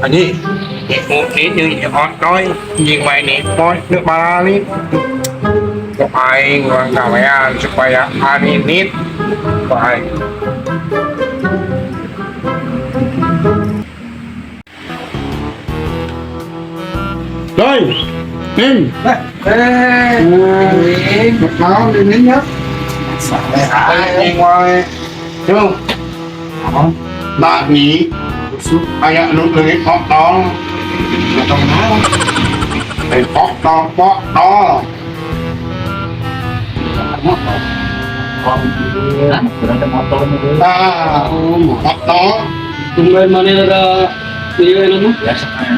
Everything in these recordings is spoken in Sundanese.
Ani ini otoi jeung main poy nu marali. Ku aing urang gawean supaya aninit ku aing. Doi, Ning. Eh, naon ini nya? Aing wae. Yo. Nah, nih, aya nu leungit otong. Otong naon? Eh, potong, potong. Motor. Ah, potong. Tumben mana ada iya ini mah. Biasa kan.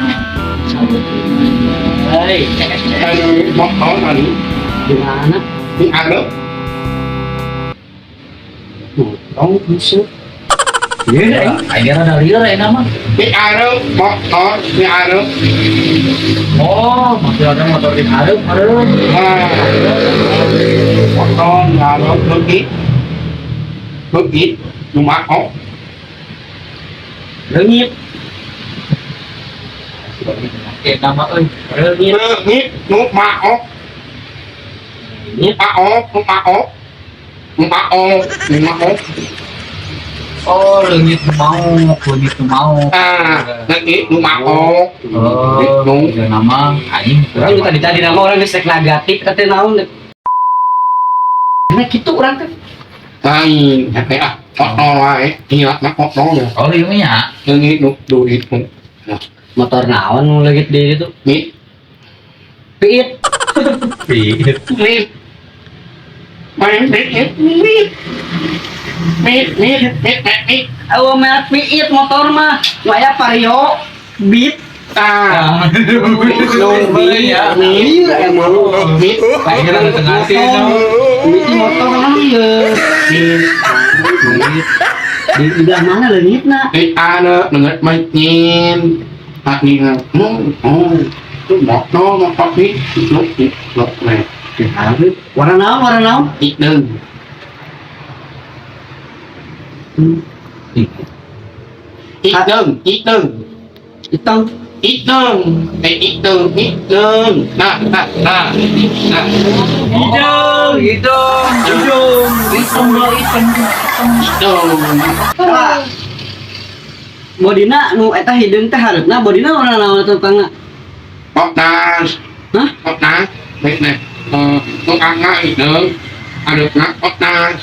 Hei, Aya potong anu Di mana? Di areup. Motong bisa. Iya, aing rada lieur ayeuna mah. Di areup motor, di areup. Oh, maksudnya motor di hareup, hareup. Ah, motor di areup leungit. Leungit, nu maok. Leungit. Eh, nama euy. Leungit. Leungit nu maok. Leungit. Maok, nu maok. Nu maok, nu maok. Oh, leungit nu mau, leungit nu mau. Ah, leungit nu maok. Oh, Nu. iya nama anjing. Orang tadi tadi nama orang geus rek negatif teh naon. Nah kitu urang teh. Lain, hese ah, potong wae. Iya, mah potong ya. Oh, iya nya. Leungit nu duit nu. Nah, Motor naon nu leungit di itu? nih, Piit. Piit. nih. Main piit, nih. Mit, mit, mit, mit, mit. Awa merek piit motor mah. Nu aya Vario, Beat. Ah, Nu Beat. Iya emang. mit, Aing rada teu ngarti no. Beat motor naon ieu? mit. Di belah mana leungitna? Di ana leungit main. Ah, nih, oh, itu motor, motor nih, lu, lu, nih. Warna naon, warna naon? Hideung. Hideung, hideung. Hitam. Hideung, eh hideung, hideung. Nah, nah, nah, nah. Hidung, hidung, hidung, hitung lo, hitung. Hideung. Ah. Bodina nu eta hideung teh hareupna bodina warna naon atuh Kang? Otnas. Hah? Otnas. Nih, nih. Eh, tukangna hideung. Hareupna otnas.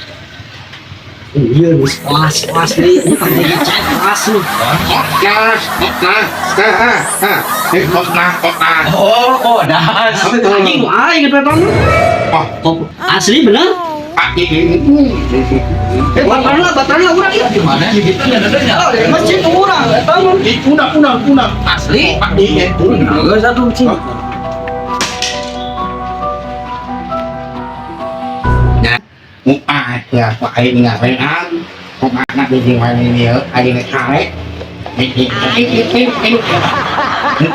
Iya, geus kelas kelas nih, ini pakai cek kelas nih. Otnas, otnas. Nah, nah, nah. Nih, otnas, otnas. Oh, kodas. Anjing nu aing eta mah. Wah, Kok asli bener? ah, ini. Eh, baterainya, baterainya urang ieu. Di mana sih gitu nya nya. Oh, di masjid urang eta mah. Ih, udah, udah, udah. Asli. Pak, iya. Geus atuh cing. Ah, ya, Pak aing ngawean. Kok anak di mana ini ya? Aing sare. Eh, eh, eh, eh, eh, eh.